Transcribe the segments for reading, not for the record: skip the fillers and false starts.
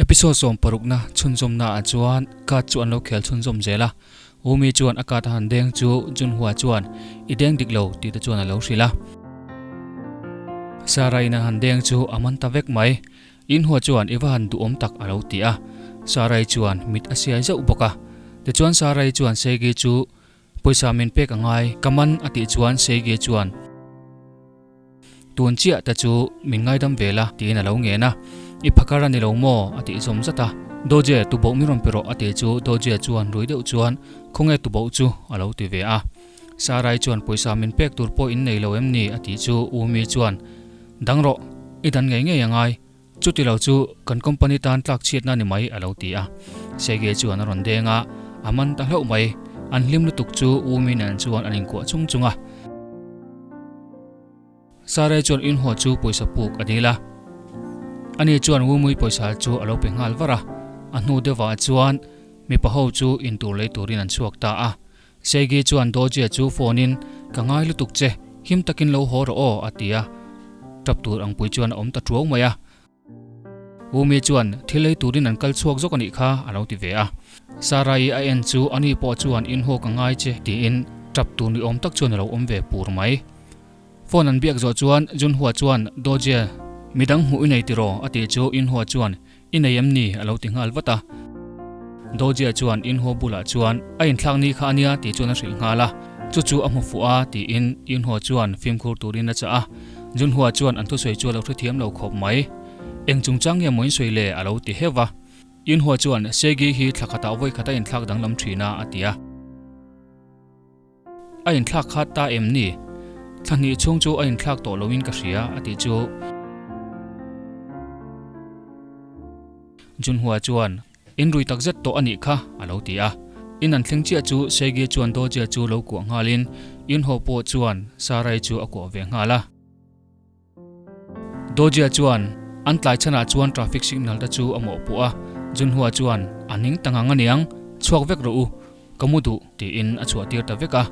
Episode sawmparukna chhunzawmna ah chuan card chu an lo khel chhunzawm zel a, Umi chuan a card a han deng chu Junhua chuan i deng dik lo tih te chuan a lo hrilh a. Sarah in a han deng chu a man ta vek mai. Inhua chuan i va han duhawm tak a lo ti a, Sarai chuan mit a siai zauh bawk a. Tichuan Sarai chuan Seigi chu pawisa min pek a ngai, ka man a tih chuan Seigi chuan tun chiah te chu min ngaidam ve la tiin a lo ngen a. I phakar a ni lo maw? a tih zawm zat a. Doje, tuboh min rawn pe rawh a ti chu Doje chuan rui deuh chuan khawnge tuboh chu a lo ti ve a. Sarai chuan pawisa min pek tur pawh in nei lo em ni? a tih chu Umi chuan Dang rawh, i dan ngei ngei a ngai. Chuti lo chu kan company tan tlak chhiatna ni mai a lo ti a. Sergei chuan a rawn deng a, a man ta hlauh mai. An hlim lutuk chu U Mi nen chuan an inkuah chung chung a. Sarai chuan inhaw chu pawisa puk a dil a. Ani chuan U Mui pawisa chu a lo pe nghal var a. A hnu deuhah chuan mipa ho chu intur lei turin an chhuak ta a. Seigi chuan Dawjia chu phone in, Ka ngai lutuk che, him takin lo haw rawh aw, a ti a. Tap tur ang pui chuan a awm ta tuau mai a. Umi chuan, Thil ei turin an kal chhuak zawk a nih kha, a lo ti ve a. Sarai a en chu ani pawh chuan in haw ka ngai che tiin tap tur ni awm tak chuan a lo awm ve pur mai. Phone an biak zawh chuan Junhua chuan, Dawjia, midang hmuh i nei tiraw? a tih chu Inhua chuan, I nei em ni? a lo ti nghal vat a. Dojia chuan Inho bulah chuan a inthlak ni kha a nia tih chuan a hrilh nghal a. Chu chu a hmu fuh a tiin Inho chuan fimkhur turin a chah a. Junhua chuan an thusawi chu a lo hrethiam lo khawp mai. Eng chungchang nge maw in sawi le? a lo ti heuh va. Inhua chuan Segi hi thla khatah vawi khat a inthlak danglam thin a a ti a. A inthlak khat ta em ni? Thla hnih chhung chu a inthlak tawh loin ka hria, a tih chu. Junhua chuan, In rui tak zet tawh a nih kha, a lo ti a. In an thleng chiah chu Segi chuan Dojia chu lo kuah nghalin Yunho pawh chuan Sarai chu a kuah ve nghal a. Dojia chuan an tlai chhanah chuan traffic signal te chu a mawhpuh a, Junhua chuan a ning ta ngang aniang, chhuak vek rawh u, ka mu duh tiin a chhuah tir ta vek a.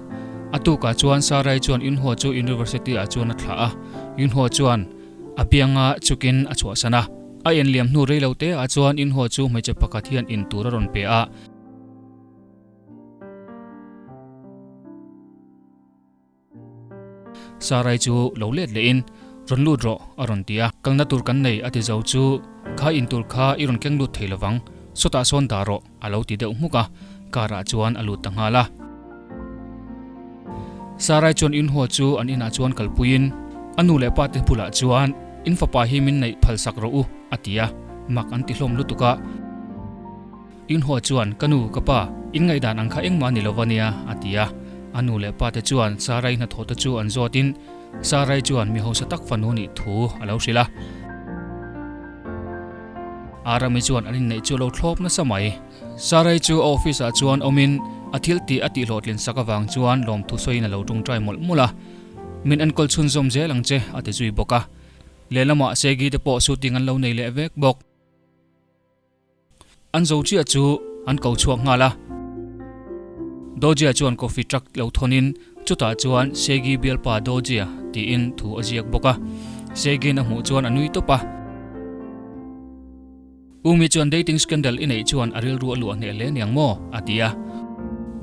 A tukah chuan Sarai chuan Yunhua chu university ah chuan a thlah a, Yunhua chuan a bianga chukin a chhuahsan a. A enliam hnu rei lo te ah chuan Yunhua chu hmeichhe pakhat hian in tur a rawn pe a. Sarai chu lo let leh in, Rawn lut rawh, a rawn ti a. Kalna tur kan nei, a ti zo chu, Kha in tur kha i rawn keng lut thei lovang, sawtah sawn dah rawh, a lo ti deuh hmuk a, car ah chuan a lut ta nghal a. Sarai chuan Inhua chu an inah chuan kalpuiin a nu leh pa te bulah chuan, In fapa hi min neih phalsak rawh u, a ti a, mak an ti hlawm lutuk a. Inhua chuan, Ka nu, ka pa, in ngaihdan ang kha engmah ni lova nia, a ti a. A nu leh pa te chuan Sarai hnathawh te chu an zawtin Sarai chuan mi hausa tak fanu nih thu a lo hrilh a. Arami chuan an inneih chu a lo thlawp nasa mai. Sarai chu a office ah chuan awmin a thil tih a tihhlawhtlin sak avang chuan lawmthu sawiin a lo tawngtai mawlh mawlh a. Min enkawl chhunzawm zel ang che, a ti zui bawk a. Lehlamah Segi te pawh shooting an lo nei leh vek bawk. An zo chiah chu an ko chhuak nghal a. Dojia chuan coffee truck lo thawnin chutah chuan Segi bialpa Dojia tiin thu a ziak bawk a. Segi'n a hmuh chuan a nui tawp a. Umi chuan dating scandal i neih chuan a rilru a luah hneh hle niang maw? a ti a.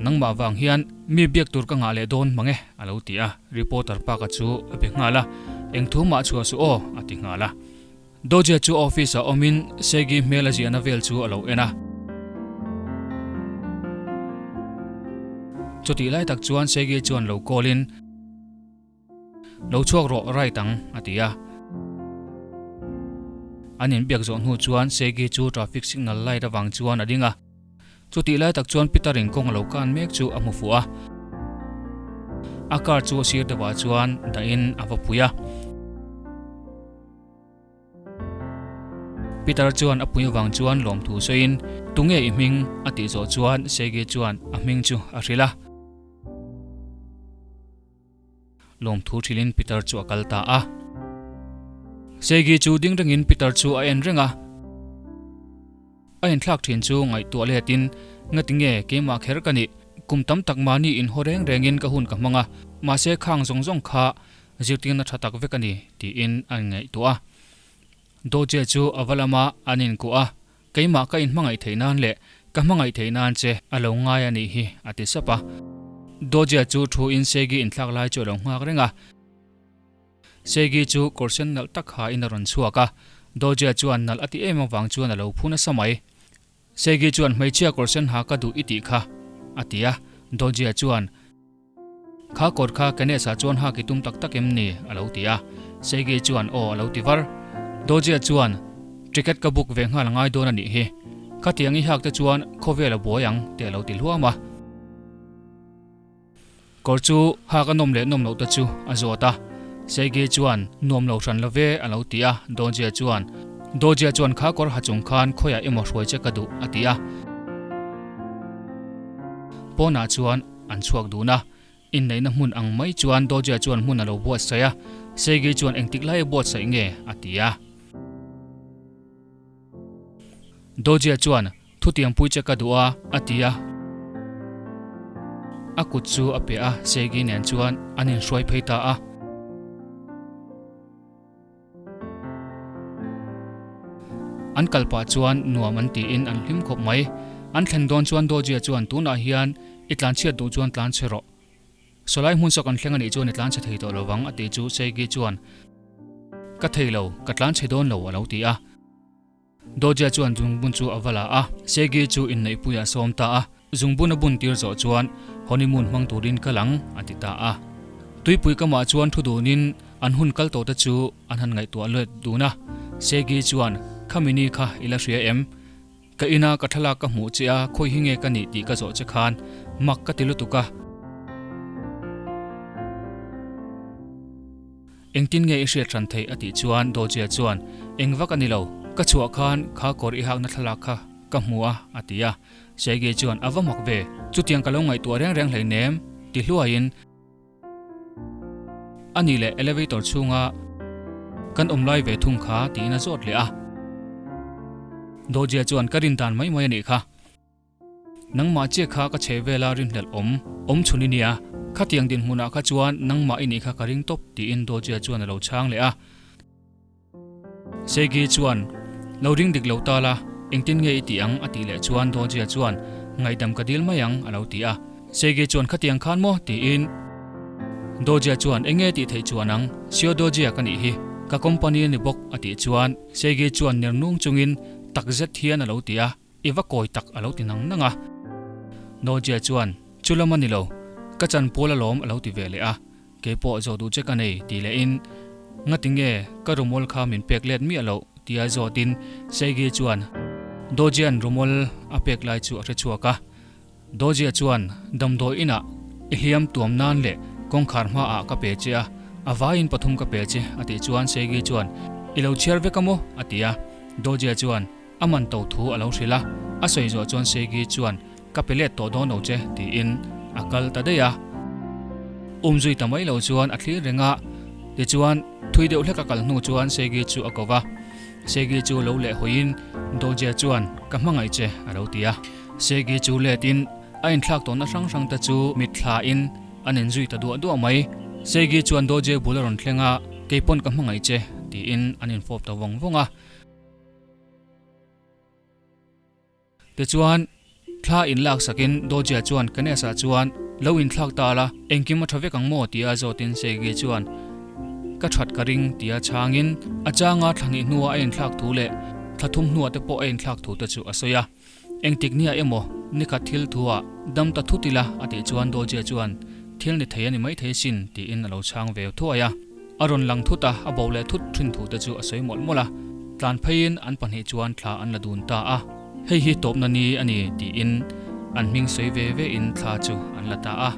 Nangmah vang hian mi biak tur ka ngah leh dawn mang e a lo ti a. Reporter Park-a chu a be nghal a. Eng thu mah chhuah suh aw a ti nghal a. Dojia chu office ah awmin Segi hmel a ziahna vel chu a lo en a. Chutih lai tak chuan Segi chuan lo call in, Lo chhuak rawh right ang, a ti a. An inbiak zawh hnu chuan Segi chu traffic signal light avang chuan a ding a. Chutih lai tak chuan Peter in kawng a lo kan mek chu a hmu fuh a. A car chu a sir deuhah chuan dahin a va pui a. Peter chuan a pui avang chuan lawmthu sawiin, Tunge i hming? a tih zawh chuan Sergei chuan a hming chu a hrilh a. Lawmthu hrilhin Peter chu a kal ta a. Sergei chu ding rengin Peter chu a en reng a. A inthlak thin chu ngaihtuah letin, Ngatinge keimah kher ka nih? Kum tam tak mahni inhaw reng rengin ka hun ka hmang a, mahse khang zawng zawng kha Zirtirna tha tak vek a ni, tiin a inngaihtuah a. Doje chu a va lama an inkuah a. Keimah ka inhmangaih theih nan leh ka hmangaih theih nan che a lo ngai a nih hi, a ti sap a. Dojia chu thu in Segi inthlak lai chu a lo nghak reng a. Segi chu kawr sen nalh tak ha in a rawn chhuak a, Dojia chuan nalh a ti em avang chuan a lo phu nasa mai. Segi chuan hmeichhia kawr sen ha ka duh i tih kha, a ti a. Dojia chuan. Kha kawr kha Ganesh-a chuan hak i tum tak tak em ni? a lo ti a. Seigi chuan aw a lo ti var. Dojia chuan ticket ka book ve nghal ngai dawn a nih hi. Khatiang i hak te chuan khawvel a buai ang te a lo ti hluam a. Kawr chu hak a nawm leh nawm loh te chu a zawt a. Seigi chuan nuam lo hran lo ve a lo ti a. Dojia chuan Dojia chuan kha kawr ha chung khan khawiah emaw hruai che ka duh a ti a. Pawnah chuan An chhuak dun a, inneihna hmun ang mai chuan Dojia chuan hmun a lo buatsaih a, Seigi chuan engtik lai a buatsaih nge? a ti a. Dojia chuan, Thutiangpui che ka duh a, a ti a. A kut chu a pe a, Seigi nen chuan an inhruai phei ta a. An kal pah chuan nuam an tiin an hlim khawp mai. An thlen dawn chuan Dojia chuan tunah hian i tlanchhiat duh chuan tlanchhe rawh. Sawlai hmun saw kan thleng anih chuan i tlanchhe thei tawh lovang a tih chu Seigi chuan Ka thei lo, ka tlanchhe dawn lo a lo ti a. Dojia chuan zungbun chu a va la a, Segi chu inneihpui a sawm ta a, zungbun a bun tir zawh chuan honeymoon hmang turin kal ang a ti ta a. Tuipui kamah chuan thu dunin an hun kal tawhte chu an han ngaihtuah let dun a, Segi chuan Khami ni kha i la hria em? Ka ina ka thlalak ka hmuh che a, khawi hi nge ka nih tih ka zawh che khan mak ka ti lutuk a. Engtin nge i hriat hran theih a tih chuan Dojia chuan, Eng vak a ni lo, ka chhuah khan kha kawr i hakna thlalak kha ka hmu a, a ti a. Sergei chuan, A va mak ve, chutiang ka lo ngaihtuah reng reng hleinem, ti hluaiin, A nih leh elevator chhunga kan awm lai ve thung kha, tiin a zawt leh a. Dojia chuan, Ka rin dan mai mai a nih kha. Nangmah chiah kha ka chhe vela rinhlelh awm awm chhun i nia, khatiang dinhmunah kha chuan nangmah i nih kha ka ring tawp tiin Dojia chuan a lo chhang leh a. Seigi chuan, Lo ring dik lo ta la, engtin nge i tih ang? a tih leh chuan Dojia chuan, Ngaihdam ka dil mai ang a lo ti a. Seigi chuan, Khatiang khan maw? tiin Dojia chuan, Enge tih theih chuan ang, Sio Dojia ka nih hi, ka company a ni bawk a tih chuan Seigi chuan ner nung chungin takzet hian a lo ti a. I va kawi tak a lo ti nang nang a. Nojia chuan, Chu lam a ni lo, ka chan pawl alawm a lo ti ve leh a. Kei pawh zawh duh che ka nei ti lehin, Ngati nge ka rumawl kha min pek let miah loh? tia zawtin Seigi chuan Dojia'n rumawl a pek lai chu a hre chhuak a. Dojia chuan, Damdawi inah i hliam tuam nan leh kawngkhar hmaah ka pe che a, a vaiin pathum ka pe che a tih chuan Seigi chuan, I lo chhiar vek a maw? a ti a. Dojia chuan, A man to thu a lo hrilh a, a sawi zawh chuan Seigi chuan, Ka pe let tawh dawn lo che, tiin a kal ta daih a. Umzui ta mai lo chuan a thlir reng a, tichuan thui deuh hlek a kal hnu chuan Seigi chu a ko va. Seigi chu lo leh hawiin Dojia chuan, Ka hmangaih che, a lo ti a. Seigi chu letin a inthlak tawhna hrang hrang te chu mitthlain an inzui ta duah duah mai. Seigi chuan Dojia bul a rawn thleng a, Keipawn ka hmangaih che, tiin an infawp ta vawng vawng a. Tichuan, thla inlak sakin Dojia chuan Ganesh-a chuan, Lo inthlak ta la, engkim a tha vek ang maw? tia zawtin Segi chuan, Ka that ka ring, tia chhangin a changa thla hnih hnua a inthlak thu leh thla thum hnuah te pawh a inthlak thu te chu a sawi a. Engtik nia emaw, nikhat thil thuah dam ta thut ila, a tih chuan Dojia chuan, Thil ni thei a ni maithei sin, tiin a lo chhang ve thuai a. A rawn lang thut a, a bo leh thut thin thu te chu a sawi mawlh mawlh a. Tlan pheiin an pahnih chuan thla an la dun ta a. Hei hi tawpna ni a ni tiin an hming sawi ve ve in thla chu an la ta a.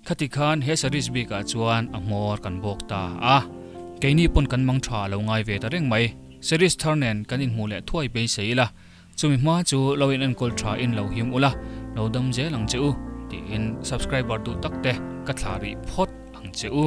Khati khan he series bikah chuan a hmawr kan bawk ta a. Keini pawn kan mang tha lo ngai ve ta reng mai. Series thar nen kan inhmuh leh thuai beisei ila. Chumi hma chu lo in enkawl tha in lo him ula, lo dam zel ang che u, tiin subscriber duh tak te ka thlah rih phawt ang che u.